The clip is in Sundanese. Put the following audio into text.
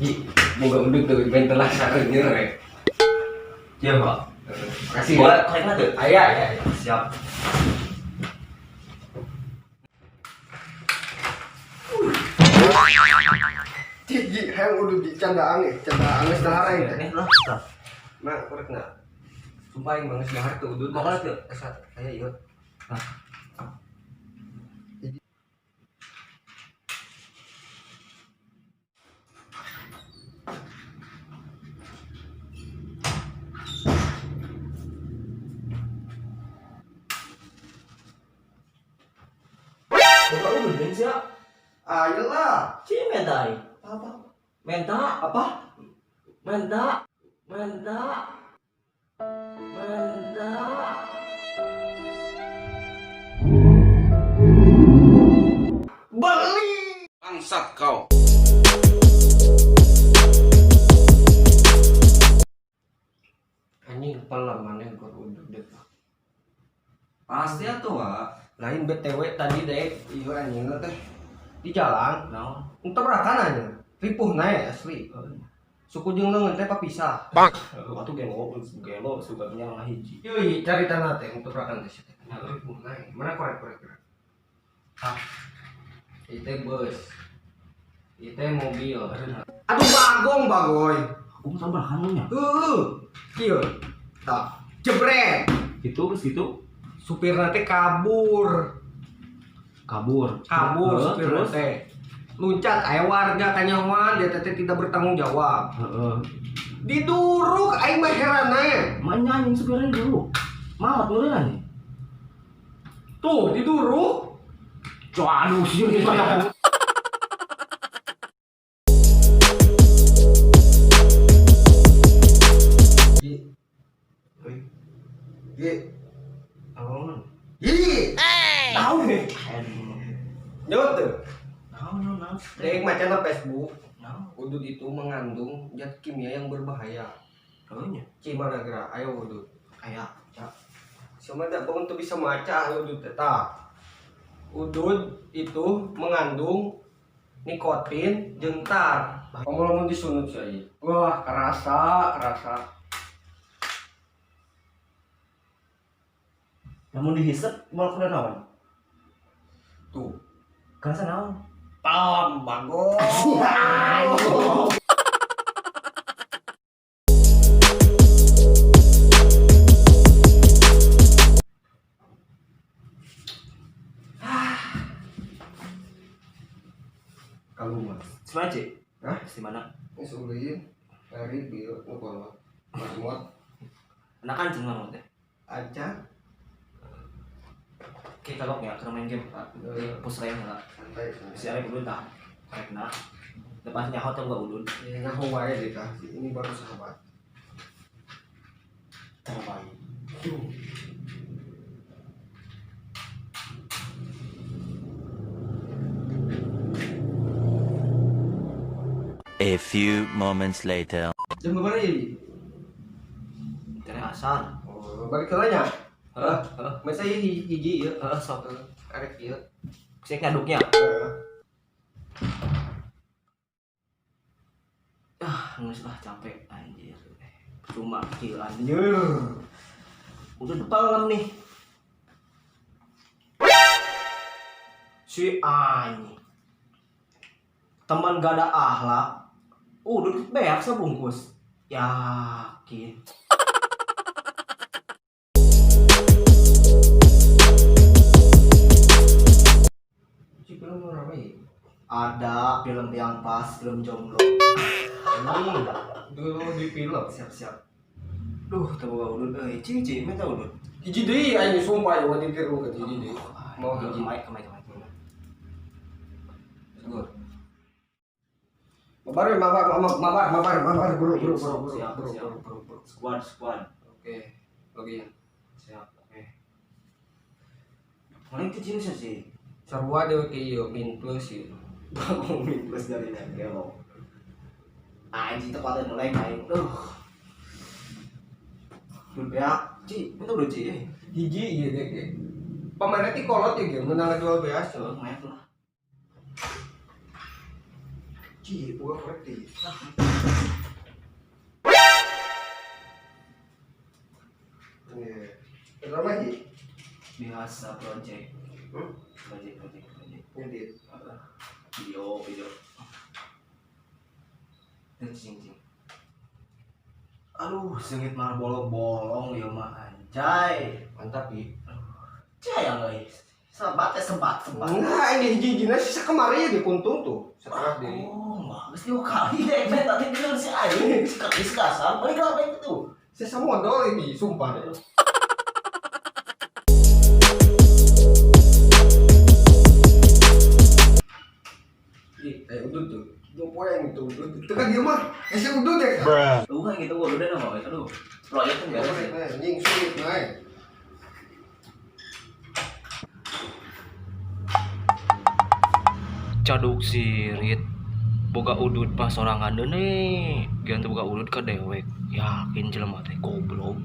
Ji, moga udut tuh event telah sareng rek. Iya, Pak. Makasih. Boleh korek tuh? Aya, aya. Siap. Ji, hayang udut di canda ange, canda ange dahar aing teh. Nih lah. Nah, korek na. Sumpah aing banget dahar tuh udut. Mau korek tuh? Asa, aya ieu. Nah. Boga udut ben sia. Ayolah. Ci menta aing. Apa? Menta Apa? Menta. Menta. Menta. Beli. Bangsat kau. Anjing kepala mana yang udut deh. Pasti atuh, Wak. Lain BTW tadi deh, iya anjing teh di jalan. Naon? Tabrakan aja. Ripuh naik asli. Suku jeung leungeun teh papisah. Atuh gelo, gelo suka nya hiji. Yoi, cari tanah teh tabrakan teh sia teh. Ripuh naik. Mana korek korek korek. Ah. Itu bus. Itu mobil. Aduh bagong bagoy. Aku mau tabrakan nya. Heeh. Kieu. Tah, jebret. Gitu terus gitu. Supir teh kabur. Kabur. Kabur Heeh, supir terus. teh. Loncat aya warga kanyahoan dia teh tidak bertanggung jawab. Heeh. Diduruk aing mah heran aya. Manya anjing supirnya dulu. Maot meureun anjing. Tuh, diduruk. Aduh, sih ini kayak Ji. Ji. Naon? Ji. Tahu. Nyaut tuh. Naon naon naon. Dek macana Facebook. Naon? Udut itu mengandung zat kimia yang berbahaya. Naonnya? Ci mana gerak? Ayo udut. Kayak Cak. Sama dak bangun tuh bisa maca ayo udut teh. Udut itu mengandung nikotin jeung tar. Ngomong-ngomong disunut sih. Wah, kerasa, kerasa. Namun dihisep mau kena naon? Tuh. Kerasa naon? Pam, bagong. Kalau mas, Si mana, Ci? Hah? Si mana? Ini sulit. Dari bil, nu mas muat Anak anjing mana teh? aja. Oke, kalau ya, kena main game, Pak. Push rank lah. Santai. Si Arek udun tah. Karek na. Lepas nyaho teh enggak udun. Ya, ngaku wae deh tah. Ini baru sahabat. Terbaik. A few moments later. Jam berapa ya? Kene asar. Oh, balik ke nya. Heeh, heeh. Masa ieu hiji ieu? Heeh, sok. Arek ieu. Saya ngaduknya. Heeh. Ah, geus lah capek anjir. Cuma kieu anjir. Udah pelem nih. Si anjing. Teman gak ada akhlak. Udah beak sebungkus. Yakin. Si film apa ya? Ada film yang pas, film jomblo. Dulu di film. Siap-siap. Duh, teu boga udud euy. Ci, ci, minta udud. Hiji deui aing sumpah ieu mah ditiru ke hiji deui. Mau hiji. Kemai, kemai, kemai. Segur. Mabar, mabar, mabar, mabar, mabar, mabar, bro, bro, bro, bro, Siap, bro, siap. bro, bro, bro. Squad, squad. Oke, login. Siap, oke. Paling itu jenis sih. Sarua dewe ke ieu min plus ieu. Bagong min plus dari gelo. Anjing tepatnya mulai main. Duh. Duh ya, Ci, minta udah Ci. Hiji ieu deh ge. Pemainnya ti kolot ya ge, menang jual beas. Coba main lah. Ci, boga korek di. Iya. Kenapa lagi? Biasa project. Hmm? Project project project. Ngedit. Video video. Dan cing cing. Aduh, sengit mah bolong-bolong ya mah anjay. Mantap, Ki. Caya guys. Sebat ya sebat sebat. Enggak, ini hiji-hijina sisa kemarin ya dikuntung tuh. Setengah deh. Oh, bagus nih kali deh. Ben tadi bilang si aing, si kaki kasar, balik lah baik itu. Sisa modal ini, sumpah deh. Ih, udut tuh. Dua poin itu udut. Itu kan dia mah, si udut ya kan? Lu kan gitu gua udah nama itu aduh. Proyek kan beres ya. Anjing sulit, naik. Caduk sirit boga udut pas sorangan nih ganti boga udut ke dewek yakin jelema teh goblok.